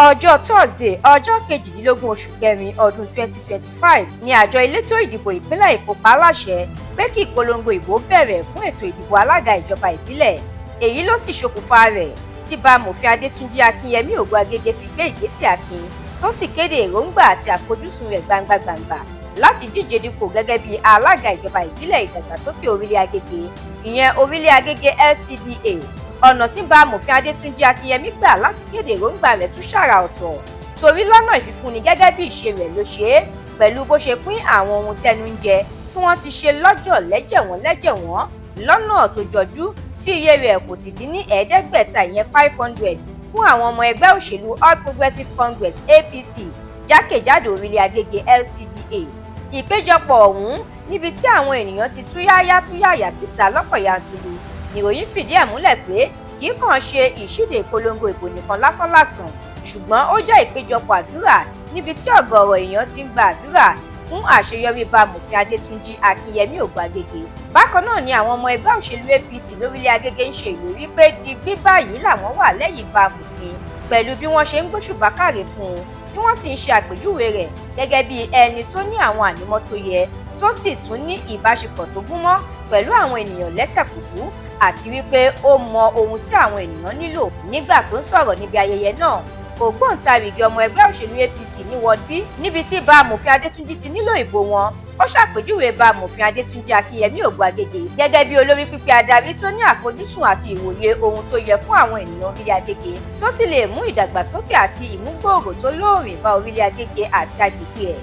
Ọjọ́ Thursday, ọjọ́ 18 oṣù kẹrin ọdún 2025 ni àjọ elétò ìdìbò ìpínlẹ̀ Èkó pa á láṣẹ pé kí ìpolongo ìbò bẹ̀rẹ̀ fún ètò ìdìbò alága ìjọba ìbílẹ̀. Èyí ló sì ṣokùnfà rẹ̀ tí Bámòfin Adétúnjì Akínyẹmí Ògo-Agége fi gbé ìgbésẹ̀ akin, tó sì kéde èròǹgbà àti àfojúsùn rẹ̀ gbangba-gbàǹgbà láti díje dupò gẹ́gẹ́ bí alága ìjọba ìbílẹ̀ ìdàgbàsókè Orílẹ̀ Agége, ìyẹn Orílẹ̀ Agége LCDA. Ọ̀nà tí Bámòfin Adétúnjì Akínyẹmí gbà láti kéde èròǹgbà rẹ̀ tún ṣàrà ọ̀tọ̀, torí lọ́nà ìfifúnni gẹ́gẹ́ bí ìṣe rẹ̀ ló ṣe é, pẹ̀lú bó ṣe pín àwọn ohun tẹnu ń jẹ tí wọ́n ti ṣe lọ́jọ̀ lẹ́jẹ̀wọ́n lẹ́jẹ̀wọ́n lọ́nà tó jọjú, tí iye rẹ̀ kò sì dín ní 500, ìyẹn 500, fún àwọn ọmọ ẹgbẹ́ òṣèlú All Progressives Congress, APC, jákèjádò Orílẹ̀ Agége LCDA. Ìpéjọpọ̀ ọ̀hún, níbi tí àwọn ènìyàn ti túyáyá túyàyà síta lọ́pọ̀ yanturu, nìròyìn fìdí ẹ̀ múlẹ̀ pé kì í kàn ṣe ìṣíde ìpolongo ìbò nìkan lásánlàsàn, ṣùgbọ́n ó jẹ́ ìpéjọpọ̀ àdúrà níbi tí ọ̀gọ̀ọ̀rọ̀ èèyàn ti ń gba àdúrà fún àṣeyọrí Bámòfin Adétúnjì Akínyẹmí Ògo-Agége. Bákan náà ni àwọn ọmọ ẹgbẹ́ òṣèlú APC lórílẹ̀ Agége ń ṣe ìlérí pé digbí báyìí làwọn wà lẹ́yìn Bámòfin, pẹ̀lú bí wọ́n ṣe ń gbóṣùbà káre fún un, tí wọ́n sì ń ṣe àpèjúwe rẹ̀ gẹ́gẹ́ bí ẹni tó ní àwọn ànímọ́ tó yẹ, tó sì tún ní ìbáṣepọ̀ tó gúnmọ́ pẹ̀lú àwọn ènìyàn lẹ́sẹ̀ kúkú, àti wípé ó mọ ohun tí àwọn ènìyàn nílò. Nígbà tó ń sọ̀rọ̀ níbi ayẹyẹ náà, ògbóǹtarìgì ọmọ ẹgbẹ́ òṣèlú APC ní Ward B, níbi tí Bámòfin Adétúnjì ti nílò ìbò wọn, ó ṣàpèjúwe Bámòfin Adétúnjì Akínyẹmí Ògo-Agége gẹ́gẹ́ bí olórí pípé adarí tó ní àfojúsùn àti ìwòye ohun tó yẹ fún àwọn ènìyàn Orílẹ̀ Agége, tó sì lè mú ìdàgbàsókè àti ìmúgbòòrò tó lóòrìn bá Orílẹ̀ Agége àti agbègbè ẹ̀.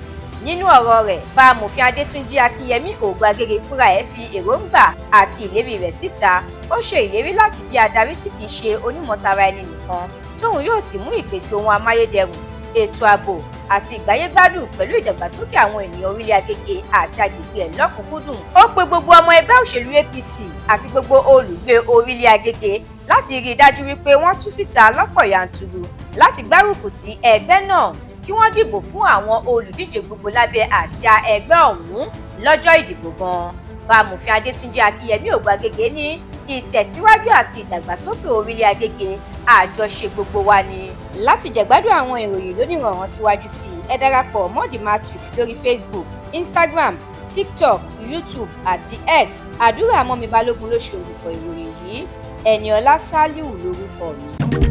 Nínú ọ̀rọ̀ rẹ̀, Bámòfin Adétúnjì Akínyẹmí Ògo-Agége fúnra ẹ̀ fi èròǹgbà àti ìlérí rẹ̀ síta. Ó ṣe ìlérí láti jẹ́ adarí tí kìí ṣe onímọ̀tara ẹni nìkan, tóun yóò sì mú ìpèsè ohun amáyédẹrùn, ètò ààbò àti ìgbáyégbádùn pẹ̀lú ìdàgbàsókè àwọn ènìyàn Orílẹ̀ Agége àti agbègbè ẹ̀ lọ́kùnkúndùn. Ó pe gbogbo ọmọ ẹgbẹ́ òṣèlú APC àti gbogbo olùgbé Orílẹ̀ Agége láti rí i dájú wípé wọ́n tú síta lọ́pọ̀ yanturu láti gbárùkù ti ẹgbẹ́ náà, kí wọ́n dìbò fún àwọn olùdíje gbogbo lábẹ́ àsíá ẹgbẹ́ ọ̀hún lọ́jọ́ ìdìbò gan-an. Bámòfin Adétúnjì Akínyẹmí Ògo-Agége ní ìtẹ̀síwájú àti ìdàgbàsókè Orílẹ̀ Agége, àjọṣe gbogbo wa ni. Láti jẹ̀gbádùn àwọn ìròyìn lónìrànràn síwájú sí i, ẹ darapọ̀ mọ́ The Matrix lórí Facebook, Instagram, TikTok, YouTube àti X. Àdúrà Mọ́mi Balógun ló ṣe ògbufọ̀ ìròyìn yìí. Ẹniọlá Sálíù lórúkọ mi.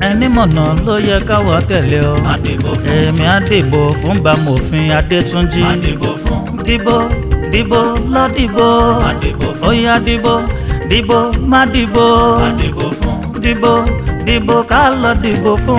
Ẹni mọ̀nà ló yẹ káwa tẹ̀lé o. Èmi á dìbò fún Bámòfin Adétúnjì. Dìbò, dìbò, lọ dìbò. Ó yá, dìbò, dìbò, má dìbò. Dìbò, dìbò, ká lọ dìbò fún.